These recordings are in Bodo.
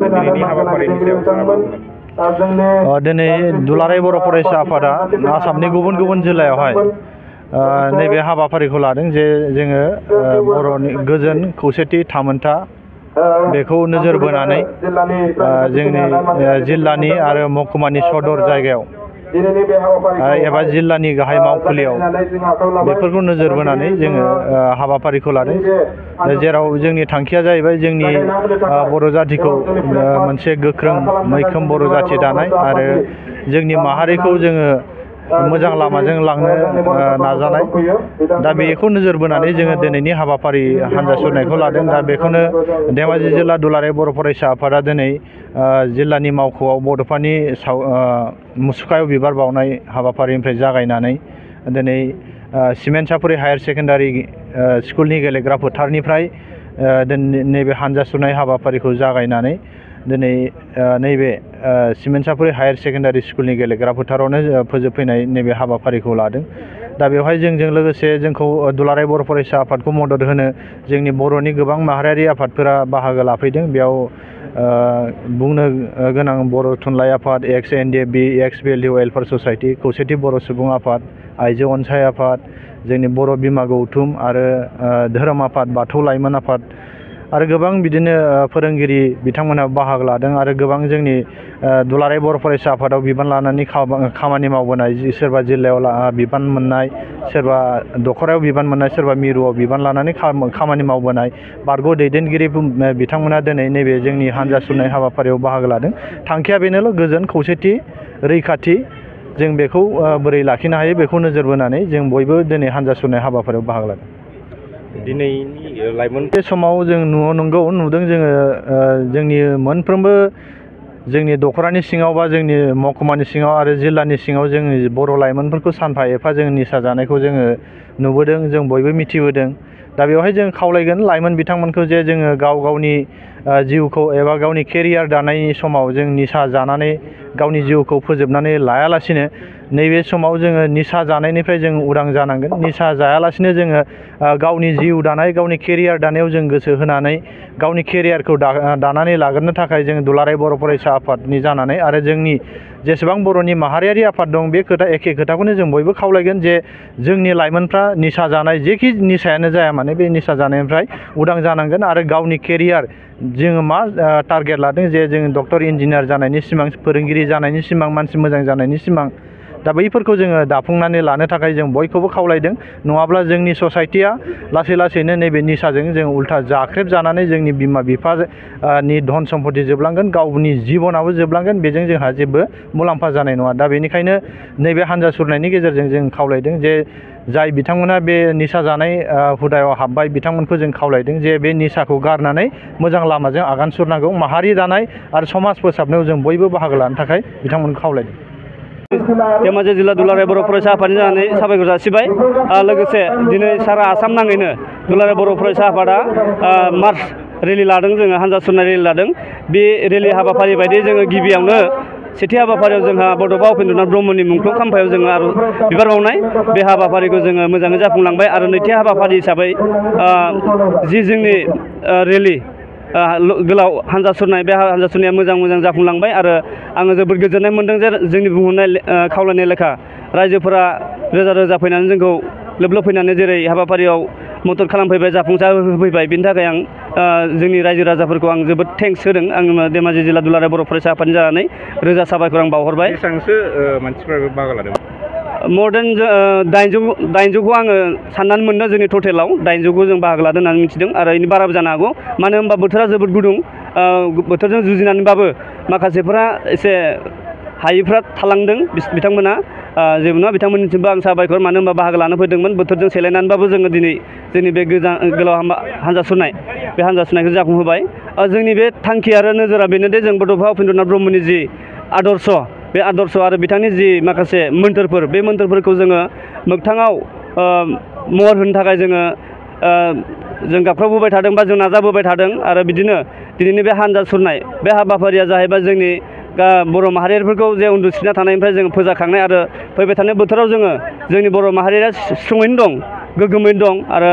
दिनैनि हाबाफारिनि सायाव सारा दिनै दुलाराय बर' फरायसा आफादा आसामनि गुबुन गुबुन जिल्लायावहाय नैबे हाबाफारिखौ लादों जे जोङो बर'नि गोजोन खौसेथि थामोनथा बेखौ नोजोर बोनानै जोंनि जिल्लानि आरो महकुमानि सदर जायगायाव एबा जिल्लानि गाहाय मावखुलियाव बेफोरखौ नोजोर बोनानै जोङो हाबाफारिखौ लादों जेराव जोंनि थांखिया जाहैबाय जोंनि बर' जाथिखौ मोनसे गोख्रों मैखोम बर' जाथि दानाय आरो जोंनि माहारिखौ जोङो मोजां लामाजों लांनो नाजानाय दा बेखौ नोजोर बोनानै जोङो दिनैनि हाबाफारि हान्जा सुरनायखौ लादों दा बेखौनो धेमाजि जिल्ला दुलाराय बर' फरायसा आफादा दिनै जिल्लानि मावख'आव बड'फानि मुसुखायाव बिबार बावनाय हाबाफारिनिफ्राय जागायनानै दिनै सिमेन्ट सापरि हायार सेकेन्डारि स्कुलनि गेलेग्रा फोथारनिफ्राय नैबे हान्जा सुरनाय हाबाफारिखौ जागायनानै दिनै नैबे सिमेन्ट सापरि हायार सेकेन्डारि स्कुलनि गेलेग्रा फोथारावनो फोजोबफैनाय नैबे हाबाफारिखौ लादों दा बेवहाय जोंजों लोगोसे जोंखौ दुलाराय बर' फरायसा आफादखौ मदद होनो जोंनि बर'नि गोबां माहारियारि आफादफोरा बाहागो लाफैदों बेयाव बुंनो गोनां बर' थुनलाइ आफाद एक्स एनडिएफबि एक्स भेलु वेलफेयार ससाइटि खौसेथि बर' सुबुं आफाद आइजो अनसाय आफाद जोंनि बर' बिमा गौथुम आरो धोरोम आफाद बाथौ लाइमोन आफाद आरो गोबां बिदिनो फोरोंगिरि बिथांमोनहा बाहागो लादों आरो गोबां जोंनि दुलाराय बर' फरायसा आफादाव बिबान लानानै खामानि मावबोनाय सोरबा जिल्लायाव बिबान मोननाय सोरबा दखरायाव बिबान मोननाय सोरबा मिरुआव बिबान लानानै खामानि मावबोनाय बारग' दैदेनगिरि बिथांमोना दिनै नैबे जोंनि हान्जा सुरनाय हाबाफारियाव बाहागो लादों थांखिया बेनोल' गोजोन खौसेथि रैखाथि जों बेखौ बोरै लाखिनो हायो बेखौ नोजोर बोनानै जों बयबो दिनै हान्जा सुरनाय हाबाफारियाव बाहागो लादों दिनैनि लाइमोन बे समाव जों नुदों जोङो जोंनि मोनफ्रोमबो जोंनि दखरानि सिङाव बा जोंनि महकुमानि सिङाव आरो जिल्लानि सिङाव जोंनि बर' लाइमोनफोरखौ सानफा एफा जों निसा जानायखौ जोङो नुबोदों जों बयबो मिथिबोदों दा बेवहाय जों खावलायगोन लाइमोन बिथांमोनखौ जे जोङो गावनि जिउखौ एबा गावनि केरियार दानायनि समाव जों निसा जानानै गावनि जिउखौ फोजोबनानै लायालासिनो नैबे समाव जोङो निसा जानायनिफ्राय जों उदां जानांगोन निसा जायालासिनो जोङो गावनि जिउ दानाय गावनि केरियार दानायाव जों गोसो होनानै गावनि केरियारखौ दानानै लाग्रोनो थाखाय जों दुलाराय बर' फरायसा आफादनि जानानै आरो जोंनि जेसेबां बर'नि माहारियारि आफाद दं बे एखे खोथाखौनो जों बयबो खावलायगोन जे जोंनि लाइमोनफ्रा निसा जानाय जेखि निसायानो जाया माने बे निसा जानायनिफ्राय उदां जानांगोन आरो गावनि केरियार जोङो मा टारगेट लादों जे जों डक्टर इन्जिनियार जानायनि सिमां फोरोंगिरि जानायनि सिमां मानसि मोजां जानायनि सिमां दा बैफोरखौ जोङो दाफुंनानै लानो थाखाय जों बयखौबो खावलायदों नङाब्ला जोंनि ससाइटिया लासै लासैनो नैबे निसाजों जों उल्था जाख्रेब जानानै जोंनि बिमा बिफानि धन सम्पति जोबलांगोन गावनि जिबनाबो जोबलांगोन बेजों जोंहा जेबो मुलाम्फा जानाय नङा दा बेनिखायनो नैबे हान्जा सुरनायनि गेजेरजों जों खावलायदों जे जाय बिथांमोना बे निसा जानाय हुदायाव हाबबाय बिथांमोनखौ जों खावलायदों जे बे निसाखौ गारनानै मोजां लामाजों आगान सुरनांगौ माहारि दानाय आरो समाज फोसाबनायाव जों बयबो बाहागो लानो थाखाय बिथांमोनखौ खावलायदों धेमाजि जिल्ला दुलाराय बर' फरायसा आफादनि जानानै साबायखर जासिबाय लोगोसे दिनै सारा आसाम नाङैनो दुलाराय बर' फरायसा आफादा मार्च रेलि लादों जोङो हान्जा सुरनाय रेलि लादों बे रेलि हाबाफारि बायदि जोङो गिबियावनो सेथि हाबाफारियाव जोंहा बड'फा उपेन्द्रनाथ ब्रह्मनि मुंख्लं खाम्फायाव जोङो आरो बिबार बावनाय बे हाबाफारिखौ जोङो मोजाङै जाफुंलांबाय आरो नैथि हाबाफारि हिसाबै जि जोंनि रेलि गोलाव हान्जा सुरनाय बे हान्जा सुरनाया मोजां जाफुंलांबाय आरो आङो जोबोद गोजोननाय मोनदों जे जोंनि बुंहरनाय खावलायनाय लेखा रायजोफोरा रोजा रोजा फैनानै जोंखौ लोब फैनानै जेरै हाबाफारियाव मदद खालामफैबाय जाफुंसार होफैबाय बिनि थाखाय आं जोंनि रायजो राजाफोरखौ आं जोबोद थेंक्स होदों आं धेमाजि जिल्ला दुलाराय बर' फरायसा आफादनि जानानै रोजा साबायखर आं बावहरबाय बेसेबांसो मानसिफोरा बाहागो लादों मर देन 800खौ आङो साननानै मोनदों जोंनि टटेलाव 800खौ जों बाहागो लादों होननानै मिथिदों आरो इनि बाराबो जानो हागौ मानो होनबा बोथोरा जोबोद गुदुं बोथोरजों जुजिनानैबाबो माखासेफोरा एसे हायिफ्रा थालांदों बिथांमोना जेबो नङा बिथांमोननिसिमबो आं साबायखर मानो होनबा बाहागो लानो फैदोंमोन बोथोरजों सेलायनानैबाबो जोङो दिनै जोंनि बे गोलाव हान्जा सुरनाय बे हान्जा सुरनायखौ जाफुंहोबाय जोंनि बे थांखि आरो नोजोरा बेनोदि जों बड'फा उपेन्द्रनाथ ब्रह्मनि जि आदर्श बे आदर्श आरो बिथांनि जि माखासे मोन्थोरफोर बे मोन्थोरफोरखौ जोङो मोगथाङाव महर होनो थाखाय जों गाबख्रावबोबाय थादों बा जों नाजाबोबाय थादों आरो बिदिनो दिनैनि बे हान्जा सुरनाय बे हाबाफारिया जाहैबाय जोंनि बर' माहारिफोरखौ जे उन्दुसिना थानायनिफ्राय जों फोजाखांनाय आरो फैबाय थानाय बोथोराव जोङो जोंनि बर' माहारिया स्ट्रङैनो दं गोग्गोमै दं आरो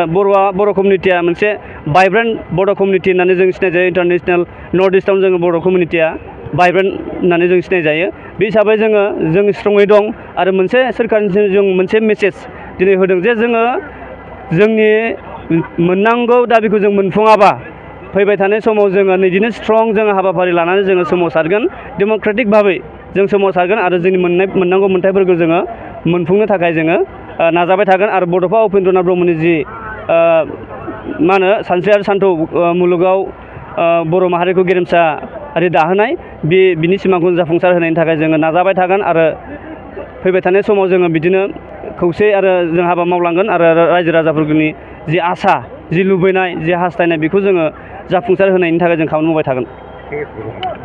बर' कमिउनिटिया मोनसे भाइब्रेन्ट बर' कमिउनिटि होननानै जों सिनायजायो इन्टारनेसनेल नर्थ इस्टआव जोङो बर' कमिउनिटिया भाइब्रेन्ट होननानै जों सिनायजायो बे हिसाबै जों स्ट्रङै दं आरो मोनसे सोरखारनिसिम जों मोनसे मेसेज दिनै होदों जे जोङो जोंनि मोननांगौ दाबिखौ जों मोनफुङाबा फैबाय थानाय समाव जोङो बिदिनो स्ट्रं जोङो हाबाफारि लानानै जोङो सोमावसारगोन डेम'क्रेटिक भाबै जों सोमावसारगोन आरो जोंनि मोननांगौ मोन्थायफोरखौ जोङो मोनफुंनो थाखाय जोङो नाजाबाय थागोन आरो बड'फा उपेन्द्रनाथ ब्रह्मनि जि मा होनो सानस्रि आरो सान्थौ मुलुगाव बर' माहारिखौ गेरेमसारि दाहोनाय बिनि सिमांखौ जाफुंसार होनायनि थाखाय जोङो नाजाबाय थागोन आरो फैबाय थानाय समाव जोङो बिदिनो खौसे आरो जों हाबा मावलांगोन आरो रायजो राजाफोरनि जि आसा जि लुबैनाय जि हास्थायनाय बेखौ जोङो जाफुंसार होनायनि थाखाय जों खामानि मावबाय थागोन।